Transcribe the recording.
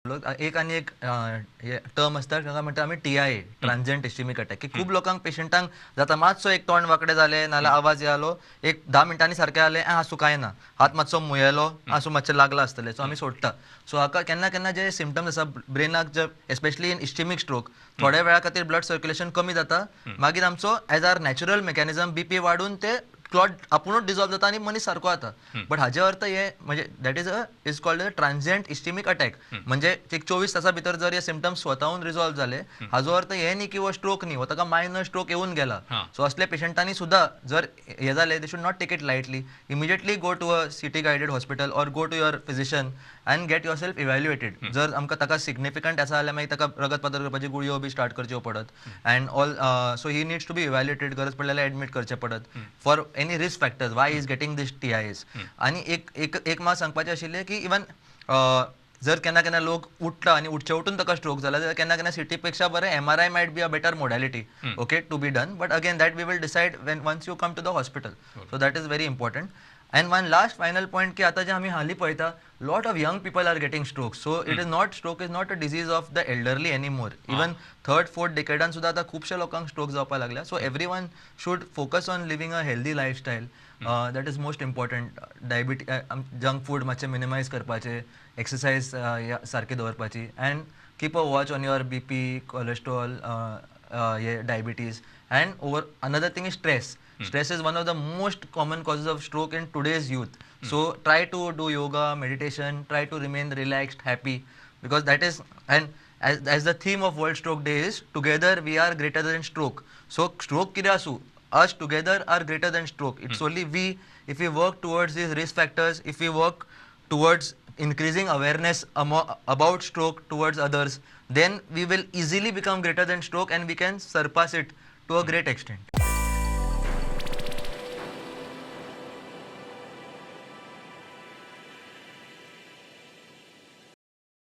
एक आनी एक टर्म आसता, ताका म्हणटा आमी टीआयए, ट्रान्झियंट इस्चिमीक अटॅक, की खूब लोकांक पेशंटांक जाता, मातसो एक तोंड वांकडें जालें नाल्यार आवाज जालो, एक 10 मिनटांनी सारकें जालें, आसूं कांय ना, हात मातसो मुयेलो, आसूं मातशें लागलां आसतलें, सो आमी सोडटा. सो हाका केन्ना केन्ना जे सिमटम्स आसा ब्रेनाक, जे एस्पेशली इन इस्चिमीक स्ट्रोक, थोड्या वेळा खातीर ब्लड सर्क्युलेशन कमी जाता, मागीर आमचो as our natural mechanism BP वाडून ते क्लॉट आपुणूच डिजॉल्व जाता आनी मनीस सारको जाता. बट हाजे अर्थ हे म्हणजे that is called a transient ischemic attack, म्हणजे एक 24 तासां भितर जर हे सिमटम्स स्वताहून रिजॉल्व जाले, हाजो अर्थ हे न्ही की हो स्ट्रोक न्ही, हो ताका मायनर स्ट्रोक येवन गेला. सो असल्या पेशंटांनी सुद्दां जर हे जाले, they should not take it lightly, immediately go to a CT guided hospital or go to your physician and get yourself evaluated. जर आमकां ताका सिग्निफिकंट आसा जाल्यार मागीर ताका रगत पातळ करपाची गुळयो बी स्टार्ट करच्यो पडत and all. So he needs to be evaluated, गरज पडल्यार एडमीट करचें पडत for any risk factors why is getting this TIAs. आनी एक एक एक मात सांगपाचें आशिल्लें की इवन जर केन्ना केन्ना लोक उठला आनी उठचे उठून ताका स्ट्रोक जाला जाल्यार केन्ना केन्ना सिटी पेक्षा बरें MRI might be a better modality, okay, to be done. But again that we will decide when once you come to the hospital. So that is very important. And one last final point की आतां जे आमी हालीं पळयता, lot of young people are getting stroke. So it is not, stroke is not a disease of the elderly anymore. Even third fourth डेकेडान सुद्दां आतां खुबशे लोकांक stroke जावपाक लागल्या. So everyone should focus on living a healthy lifestyle, that is most important. Junk food मातशें मिनिमायज करपाचें, exercise सारकी दवरपाची, and keep a watch on your BP, cholesterol, hey diabetes. And over another thing is stress. Stress is one of the most common causes of stroke in today's youth. So try to do yoga, meditation, try to remain relaxed, happy, because that is, and as the theme of World Stroke Day is, together we are greater than stroke. So stroke कितें आसूं, us together are greater than stroke. It's only we, if we work towards these risk factors, if we work towards increasing awareness about stroke towards others, then we will easily become greater than stroke and we can surpass it to a great extent.